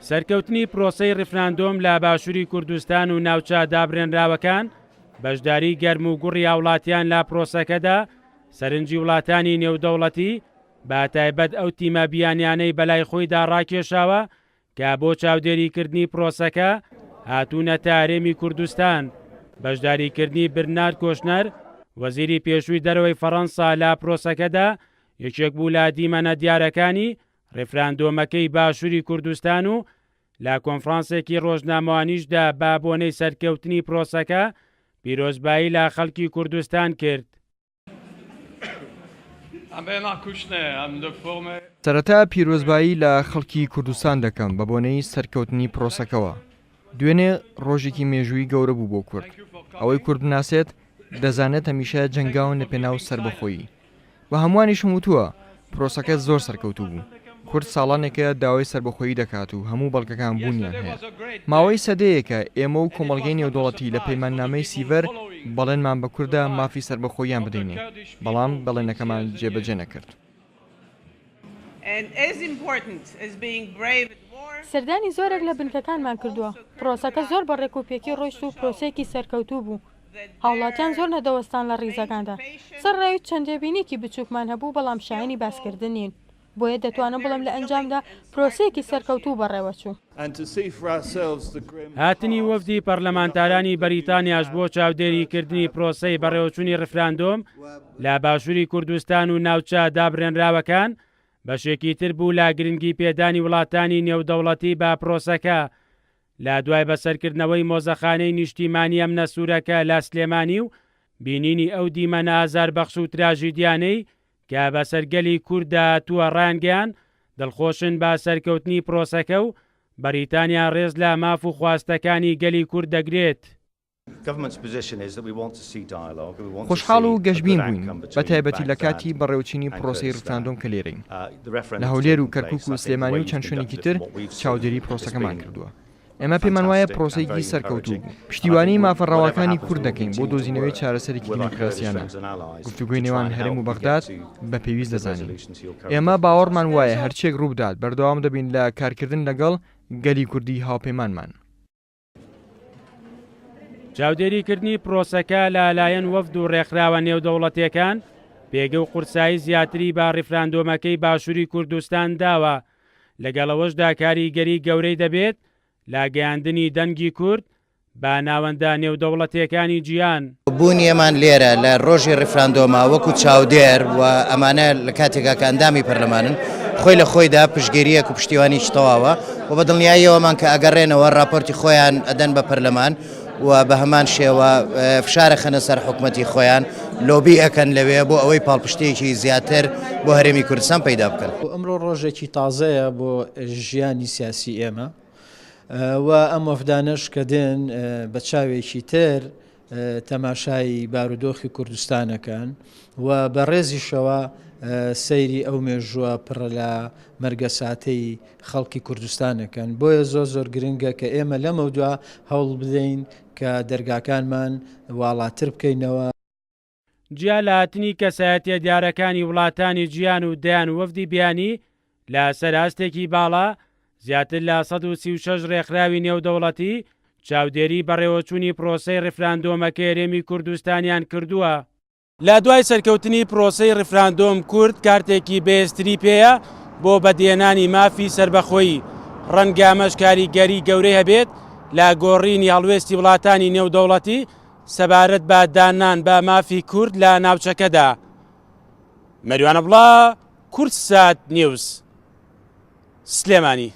سەرکەوتنی پرۆسەی ڕیفراندۆم لە باشووری کوردستان و ناوچە دابرێنراوەکان، بەشداری گەرم و گوڕی هاوڵاتیان لە پرۆسەکەدا، سەرنجی وڵاتانی نێودەوڵەتی، بە تایبەت ئەو تیمە بیانیانەی بەلای خۆیدا ڕاکێشاوە کە بۆ چاودێریکردنی پرۆسەکە هاتوونەتە هەرێمی کوردستان، بەشداریکردنی برنارد کۆشنەر، وەزیری پێشووی دەرەوەی فەڕەنسا لە پرۆسەکەدا یەکێک بوو لە دیمەنە دیارەکانی ڕیفراندۆمەکەی باشووری کوردستان و لە کۆنفرانسێکی ڕۆژنامەوانیشدا بە بۆنەی سەرکەوتنی پرۆسەکە پیرۆزبایی لە خەڵکی کوردستان کرد. سەرەتا پیرۆزبایی لە خەڵکی کوردستان دەکەم بە بۆنەی سەرکەوتنی پرۆسەکەوە. دوێنێ ڕۆژێکی مێژوویی گەورە بوو بۆ کورد. ئەوەی کورد بناسێت دەزانێت هەمیشە جەنگاون لەپێناو سەربەخۆیی. بە هەمووانیشم وتووە پرۆسەکە زۆر سەرکەوتوو بوو. کورد ساڵانێکە داوای سەربەخۆیی دەکات و هەموو بەڵگەکان بوونیان هەیە. ماوەی سەدەیەکە ئێمە و کۆمەڵگەی نێودەوڵەتی لە پەیماننامەی سیڤەر بەڵێنمان بە کورددا مافی سەربەخۆییان بدەینێ، بەڵام بەڵێنەکەمان جێبەجێ نەکرد. سەردانی زۆرێک لە بنکەکانمان کردووە، پرۆسەکە زۆر بە ڕێکوپێکی ڕۆیشت و پرۆسەیەکی سەرکەوتوو بوو. هاوڵاتیان زۆر نەدەوەستان لە ڕیزەکاندا. سەرەڕای چەند تێبینییەکی بچووکمان هەبوو، بەڵام شایەنی باسکردن نین. بۆیە دەتوانم بڵێم لە ئەنجامدا پرۆسەیەکی سەرکەوتوو بەڕێوەچوو. هاتنی وەفدی پەرلەمانتارانی بەریتانیاش بۆ چاودێریکردنی پرۆسەی بەڕێوەچوونی ڕیفراندۆم لە باشووری کوردستان و ناوچە دابرێنراوەکان بەشێکی تر بوو لە گرنگی پێدانی وڵاتانی نێودەوڵەتی بە پرۆسەکە لە دوای بەسەرکردنەوەی مۆزەخانەی نیشتیمانی ئەمنە سوورەکە لە سلێمانی و بینینی ئەو دیمەنە ئازاربەخش و تراژیدیانەی کە بەسەر گەلی کورددا هاتووە ڕایانگەیاند دڵخۆشن بە سەرکەوتنی پرۆسەکە و بەریتانیا ڕێز لە ماف و خواستەکانی گەلی کورد دەگرێت. خۆشحاڵ و گەشبین بووین، بەتایبەتی لە کاتی بەڕێوەچوونی پرۆسەی ڕیفراندۆم کە لێرەین. لە هەولێر و کەرکوک و سلێمانی و چەند شوێنێکی تر چاودێری پرۆسەکەمان کردووە. ئێمە پێمان وایە پرۆسەیەکی سەرکەوتوو بوو. پشتیوانی مافە ڕەواکانی کورد دەکەین بۆ دۆزینەوەی چارەسەرێکی دیموکراسیانە. گفتوگۆی نێوان هەرێم و بەغداد بە پێویست دەزانین. ئێمە باوەڕمان وایە هەرچییەک ڕووبدات بەردەوام دەبین لە کارکردن لەگەڵ گەلی کوردی هاوپەیمانمان. چاودێریکردنی پرۆسەکە لە لایەن وەفد و ڕێکخراوە نێودەوڵەتیەکان پێگە و قورسایی زیاتری بە ڕیفراندۆمەکەی باشوری کوردستان داوە، لەگەڵ ئەوەشدا کاریگەری گەورەی دەبێت لە گەیاندنی دەنگی کورد بە ناوەندە نێودەوڵەتیەکانی جیهان. بوونی ئێمان لێرە لە ڕۆژی ڕیفراندۆما وەکو چاودێر و ئەمانە لە کاتێکا کە ئەندامی پەرلەمانن خۆی لە خۆیدا پشتگیرییەک و پشتیوانیی تەواوە و بە دڵنیاییەوەمان کە ئەگەڕێنەوە ڕاپۆرتی خۆیان ئەدەن بە پەرلەمان و بە هەمان شێوە فشار ئەخەنە سەر حکومەتی خۆیان لۆبی ئەکەن لەوێ بۆ ئەوەی پاڵپشتییەکی زیاتر بۆ هەرێمی کوردستان پەیدا بکەن. ئەمڕۆ ڕۆژێکی تازەیە بۆ ژیانی سیاسی ئێمە و ئەم وەفدانەش کە دێن بە چاوێکی تر تەماشای بارودۆخی کوردستانەکەن و بە ڕێزیشەوە سەیری ئەو مێژووە پڕە لە مەرگەساتەی خەڵکی کوردستانەکەن بۆیە زۆر زۆر گرنگە کە ئێمە لەمەودوا هەوڵ بدەین کە دەرگاکانمان واڵاتر بکەینەوە. جیا لە هاتنی کەسایەتیە دیارەکانی وڵاتانی جیهان و دەیان وەفدی بیانی لە سەر ئاستێکی باڵا، زیاتر لە 136 ڕێکخراوی نێودەوڵەتی چاودێری بەڕێوەچوونی پرۆسەی ڕیفراندۆمەکەی هەرێمی کوردستانیان کردووە. لە دوای سەرکەوتنی پرۆسەی ڕیفراندۆم کورد کارتێکی بەهێزتری پێیە بۆ بەدیهێنانی مافی سەربەخۆیی، ڕەنگە ئەمەش کاریگەری گەورەی هەبێت لە گۆڕینی هەڵوێستی وڵاتانی نێودەوڵەتی سەبارەت بە داننان بە مافی کورد لە ناوچەکەدا. مەریوان عەبدوڵا، کوردسات نیوز، سلێمانی.